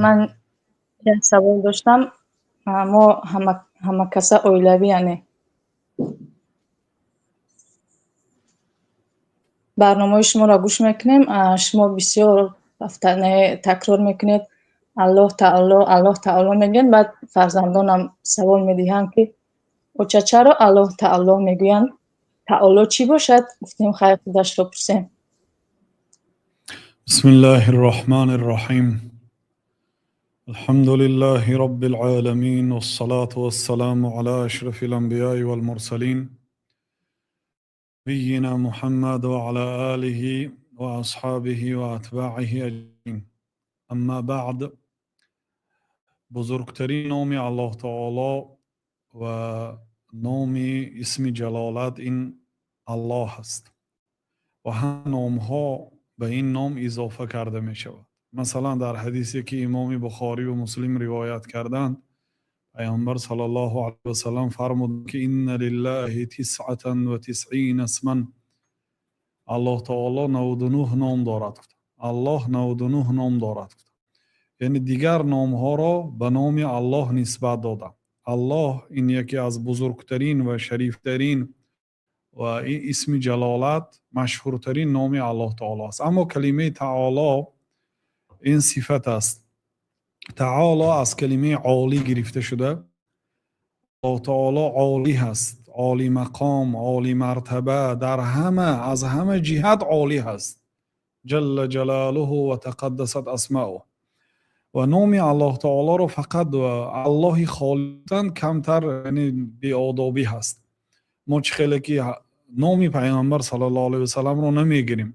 Ман як савол доштам. Мо ҳамакаса оилавӣ, яъне барномаҳои шуморо гӯш мекунем. Шумо бисёр такрор мекунед, Аллоҳ таоло, Аллоҳ таоло мегӯянд. Баъд фарзандонам савол медиҳанд, ки оча, чаро Аллоҳ таоло мегӯянд? Таоло чӣ бошад? Гуфтем, хайр, худашро пурсем. Бисмиллаҳир Роҳманир Роҳим. Алҳамду лиллаҳи роббил оламин, вассалоту вассаламу ало ашрафил анбиёи вал мурсалин, набийина Муҳаммад ва ало олиҳи ва асҳобиҳи ва атбоиҳи аҷмаин. Аммо баъд, бузургтарин номи Аллоҳ таоло ва номи исми ҷалолат ин Аллоҳ аст ва ҳама номҳо ба ин ном изофа карда мешавад. Масалан, дар ҳадисе, ки имоми Бухорӣ ва Муслим ривоят карданд, Паёмбар саллаллоҳу алайҳи васаллам фармуд, ки инна лиллаҳи тисъатан ва тисъина исман, Аллоҳ таоло 99 ном дорад. Аллоҳ 99 ном дорад. Яъне дигар номҳоро ба номи Аллоҳ нисбат додам. Аллоҳ ин яке аз бузургтарин ва шарифтарин ва исми ҷалолат, машҳуртарин номи Аллоҳ таоло аст. Аммо калимаи таоло ин сифат аст. Таоло аз калимаи олӣ гирифта шуда. Аллоҳ таоло олӣ ҳаст, олӣ мақом, олӣ мартаба, дар ҳама, аз ҳама ҷиҳат олӣ ҳаст. Ҷалла ҷалолуҳу ва тақаддасат асмаъуҳ. Ва номи Аллоҳ таолоро фақат Аллоҳи холидан камтар, яъне беодобӣ ҳаст. Мо чӣ хеле ки номи Пайғамбар саллаллоҳу алайҳи васалламро намегирем,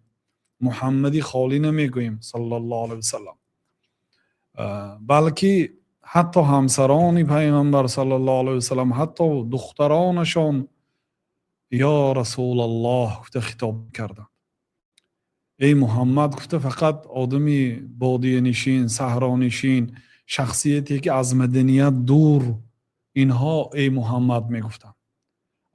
Муҳаммади холӣ намегӯем саллаллоҳу алайҳи васаллам, балки ҳатто ҳамсарони Пайғамбар саллаллоҳу алайҳи васаллам, ҳатто духтаронашон ё Расулаллоҳ гуфта хитоб карданд. Эй Муҳаммад гуфта фақат одами бодиянишин, саҳронишин, шахсияте ки аз маданият дур, инҳо эй Муҳаммад мегуфтанд.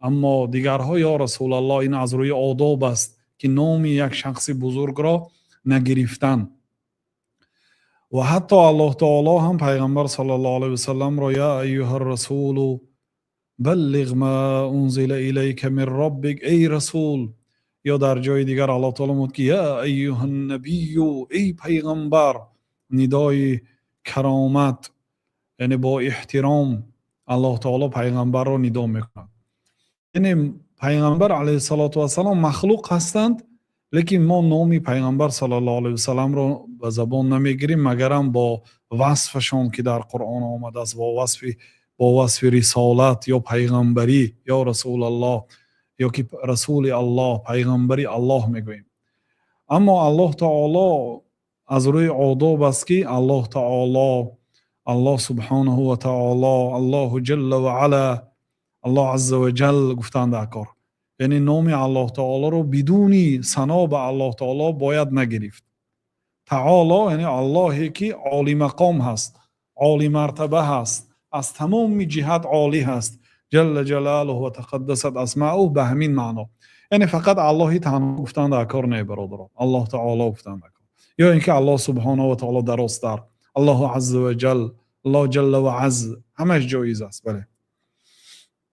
Аммо дигарҳо ё Расулаллоҳ. Ин аз рӯи одоб аст, ки номи як шахси бузургро нагирифтан. Ва ҳатто Аллоҳ таоло ҳам Пайғамбар саллаллоҳу алайҳи васалламро я айюҳар расулу баллиғ ма унзила илайка мин роббик, эй расул, ё дар ҷои дигар Аллоҳ таоло мегӯяд, ки я айюҳан набийю, эй пайғамбар, нидои каромат, яъне бо эҳтиром Аллоҳ таоло пайғамбарро нидо мекунад. Яъне Пайғамбар алайҳиссалоту вассалом махлуқ ҳастанд, лекин мо номи Пайғамбар саллаллоҳу алайҳи васалламро ба забон намегирем, магарам бо васфашон, ки дар Қуръон омадааст, бо васфи рисолат ё пайғамбарӣ, ё Расулаллоҳ ё ки Расули Аллоҳ, пайғамбари Аллоҳ мегӯем. Аммо Аллоҳ таоло аз рӯи одоб аст, ки Аллоҳ таоло, Аллоҳ субҳонаҳу ва таоло, Аллоҳу ҷалла ва ала, Аллоҳ азза ва ҷал гуфтанд дар кор. Яъне номи Аллоҳ таолоро бидуни сано ба Аллоҳ таоло бояд нагирифт. Таоло яъне Аллоҳе ки олимақом ҳаст, олимартаба ҳаст, аз тамоми ҷиҳат олӣ ҳаст, ҷалла ҷалолуҳу ва тақаддасат асмаъуҳ, ба ҳамин маъно. Яъне фақат Аллоҳи танҳо гуфтан дар кор не, бародарон, Аллоҳ таоло гуфтан дар кор, ё ин ки Аллоҳ субҳонаҳу ва таоло дарозтар, Аллоҳу азза ва ҷал, Аллоҳ ҷалла ва азз, ҳамаш ҷоиз аст. Бале.